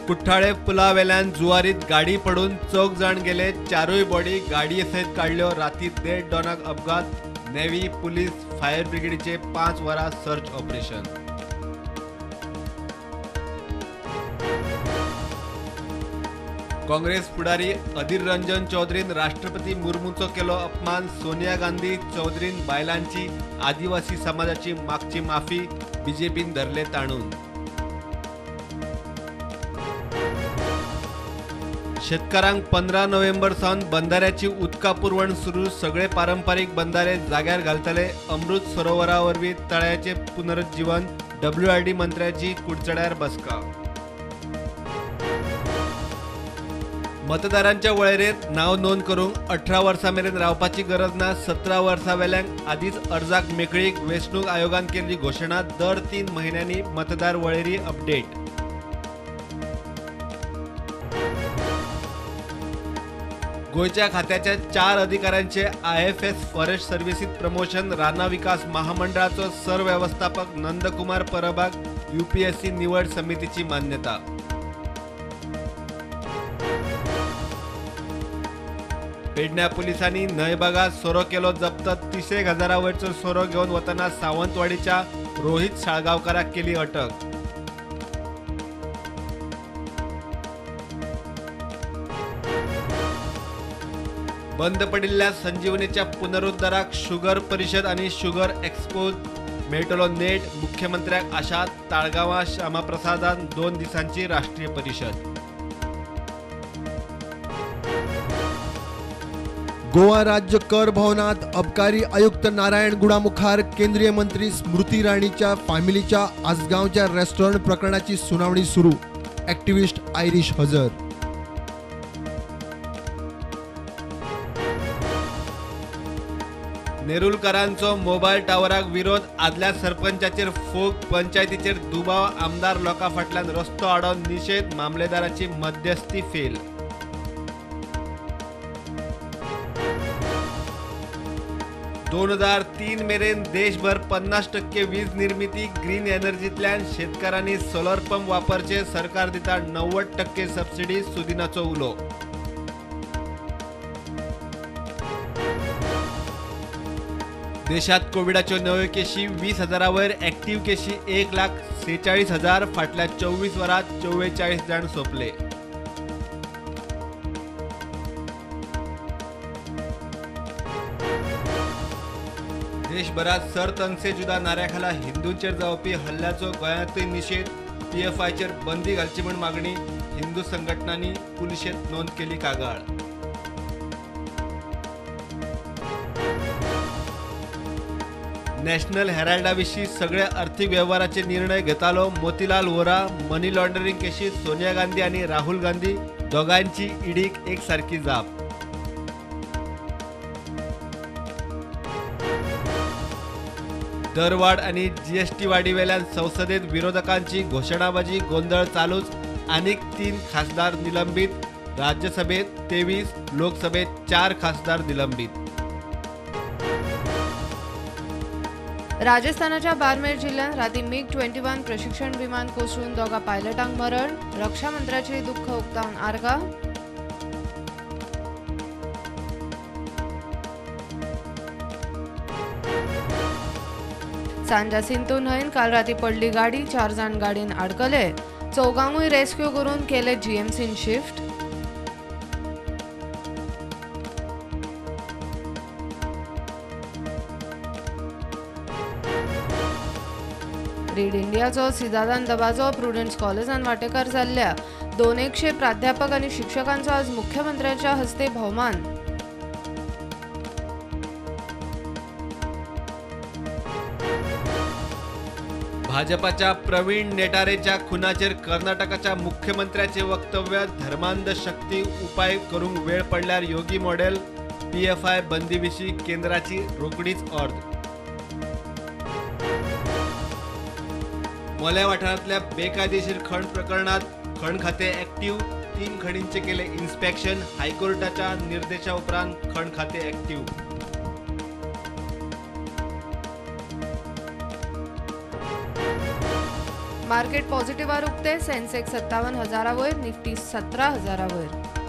कुठ्ठाळे पुलावेल्यान जुवारीत गाडी पडून 4 जाण गेले, 4 बॉडी गाडये सयत काडल्यो। राती 1:30 डॉनाक अपघात, नेव्ही पुलीस फायर ब्रिगेडीचे 5 वरां सर्च ऑपरेशन। काँग्रेस फुडारी अधीर रंजन चौधरीन राष्ट्रपती मुर्मूचो केलो अपमान, सोनिया गांधी चौधरीन बायलांची आदिवासी समाजाची मागची माफी, बीजेपीन धरले ताणून। शेतकारांक 15 नोव्हेंबर सावन बंधाऱ्याची उदका पुरवण सुरू, सगळे पारंपारीक बंधारे जाग्यार घालतले। अमृत सरोवरा वरवीं तळ्याचे पुनरुज्जीवन, डब्ल्यूआरडी मंत्र्याची कुडचड्यार बसका। मतदारांच्या वळेरेंत नांव नोंद करूंक 18 वर्सां मेरेन रावपाची गरज ना, 17 वर्सां वेल्यांक आदींच अर्जाक मेकळीक, वेंचणूक आयोगान केल्ली घोशणा, दर 3 म्हयन्यांनी मतदार वळेरी अपडेट। गोंयच्या खात्याच्या 4 अधिकाऱ्यांचे आयएफएस फॉरेस्ट सर्व्हिसीत प्रमोशन, रानां विकास महामंडळाचो सरव्यवस्थापक नंदकुमार परबाक यूपीएससी निवड समितीची मान्यता। पेडण्या पुलिसांनी न्हंयबागात सोरो केलो जप्त, 30,000 वयरचो सोरो घेवन वतना सावंतवाडीच्या रोहित साळगांवकाराक केली अटक। बंद पडिल्ल्या संजीवनीच्या पुनरुद्धाराक शुगर परिषद आनी शुगर एक्सपोज मेळटलो नेट, मुख्यमंत्र्याक आशा, ताळगांवां श्यामाप्रसादान 2 दिसांची राष्ट्रीय परिषद। गोवा राज्य कर भवनात अबकारी आयुक्त नारायण गुडामुखार केंद्रीय मंत्री स्मृती इराणीच्या फॅमिलीच्या आसगांवच्या रेस्टॉरंट प्रकरणाची सुनावणी सुरू, ॲक्टिव्हिस्ट आयरिश हजर। नेरुलकरांचो मोबायल टावराक विरोध, आदल्या सरपंचाचेर फोग, पंचायतीचेर दुबाव, आमदार लोकां फाटल्यान रस्तो आडोवन निशेध, मामलेदाराची मध्यस्थी फेल। 2003 मेरेन देशभर 50% वीज निर्मिती ग्रीन एनर्जींतल्यान, शेतकारांनी सोलर पंप वापरचे, सरकार दिता 90% सबसिडी, सुदिनाचो उलो। देशात कोविडाच्यो नव्यो केशी 20,000 वयर, ॲक्टिव्ह केशी 1,46,000, फाटल्या 24 वरांत 44 जाण सोंपले। देशभरात सर तनसे जुदा नाऱ्याखाला हिंदूंचेर जावपी हल्ल्याचो गोंयांतूय निशेध, पीएफआयचेर बंदी घालची म्हूण मागणी, हिंदू संघटनांनी पुलिशेंत नोंद केली कागाळ। नॅशनल हेराल्डा विशीं सगळे अर्थीक वेव्हाराचे निर्णय घेतालो मोतीलाल वोरा, मनी लॉन्ड्रिंग केशीत सोनिया गांधी आनी राहुल गांधी दोगांयची ईडीक एकसारकी जाप। दरवाड आनी जीएसटी वाडीवेल्यान संसदेत विरोधकांची घोशणाबाजी, गोंदळ चालूच, आनीक 3 खासदार निलंबीत, राज्यसभेत 23, लोकसभेत 4 खासदार निलंबीत। राजस्थानाच्या बारमेर जिल्ह्यात राती मिग 21 प्रशिक्षण विमान कोसळून 2 पायलटांक मरण, रक्षा मंत्र्याचे दुःख उक्तावन आर्गा। सांजा सिंतू न्हंयेन काल राती पडली गाडी, 4 जाण गाडयेन आडकले, 4गांकूय रेस्क्यू करून केले जीएमसीन शिफ्ट। रीड इंडियाचो सिदादान दबाजो, प्रुडन्स कॉलेजान वाटेकार जाल्ल्या 200 प्राध्यापक आनी शिक्षकांचो आज मुख्यमंत्र्यांच्या हस्ते भोवमान। भाजपाच्या प्रवीण नेटारेच्या खुनाचेर कर्नाटकाच्या मुख्यमंत्र्याचे वक्तव्य, धर्मांध शक्ती उपाय करूंक वेळ पडल्यार योगी मॉडेल, पीएफआय बंदी विशीं केंद्राची रोखडीच अर्द। मोल्या वाठारांतल्या बेकायदेशीर खण प्रकरणात खण खाते ॲक्टिव्ह, 3 खणींचे केले इन्स्पेक्शन, हायकोर्टाच्या निर्देशा उपरांत खण खाते ॲक्टिव्ह। मार्केट पॉझिटिव्हार उक्ते. सेन्सेक्स 57,000 वयर, निफ्टी 17,000 वयर.